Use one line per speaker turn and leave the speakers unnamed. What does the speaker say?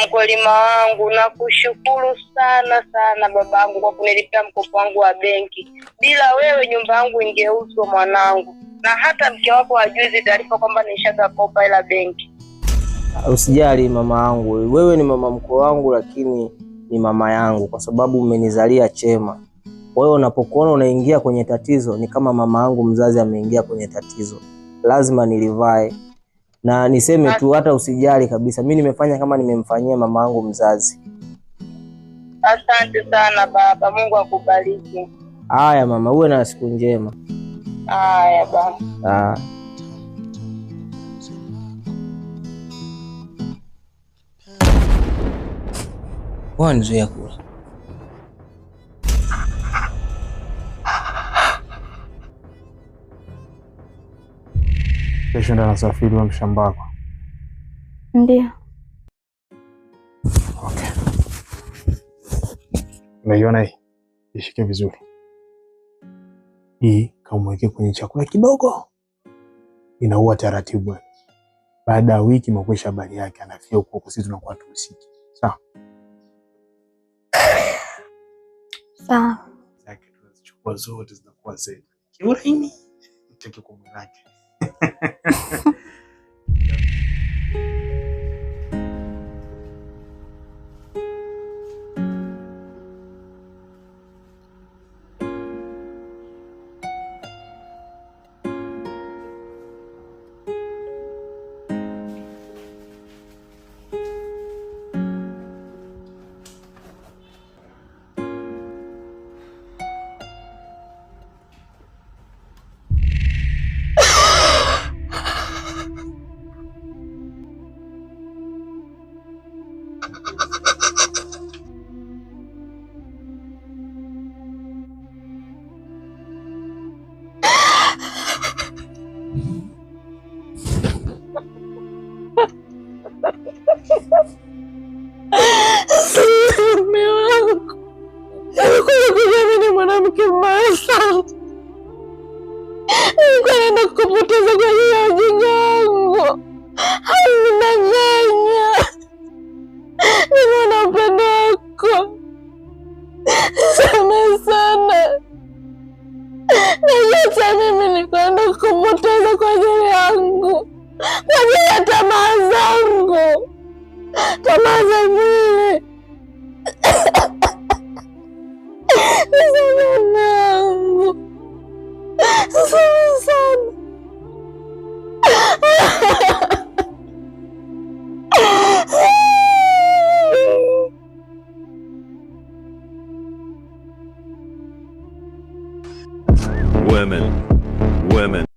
Mkulima wangu, nakushukuru sana sana babangu kwa kunilipia mkopo wangu wa benki. Bila wewe nyumba yangu ingeuzwa mwanangu, na hata mke wako hajui hizi taarifa kwamba nishakopa hela benki.
Usijali mama yangu, wewe ni mama mkwe wangu, lakini ni mama yangu kwa sababu umenizalia chema. Wewe unapokuona unaingia kwenye tatizo, ni kama mama yangu mzazi ameingia kwenye tatizo, lazima nilivae. Na niseme tu, hata usijali kabisa, mi nimefanya kama nimemfanyia mama yangu mzazi.
Asante sana baba, Mungu akubariki.
Haya mama, uwe na siku njema.
Haya baba.
Ah. Nizuia kula.
Kesho ndo anasafiri wa mshambako.
Ndio.
Okay. Unaiona hii? Ishike vizuri. Hii kamweke kwenye chakula kidogo, inaua taratibu. Baada ya wiki imekwisha habari yake, anafia huko huko, sisi tunakuwa tuhusiki. Sawa?
Sawa.
Zake tunazichukua zote zinakuwa zetu. Kiulaini. Mteke kwa mwenzake.
Mume wangu alikuwa mimi ni mwanamke mbaya sana. Nilikuwa naenda kukupoteza kwa ajili ya ujinga wangu. Alinidanganya. Nimeona upendo wako. Samehe sana. Najua mimi nilikuwa naenda kukupoteza kwa ajili yangu, kwa ajili ya tamaa zangu, tamaa za mwili. Nisamehe mume wangu, nisamehe sana.
Women. Women.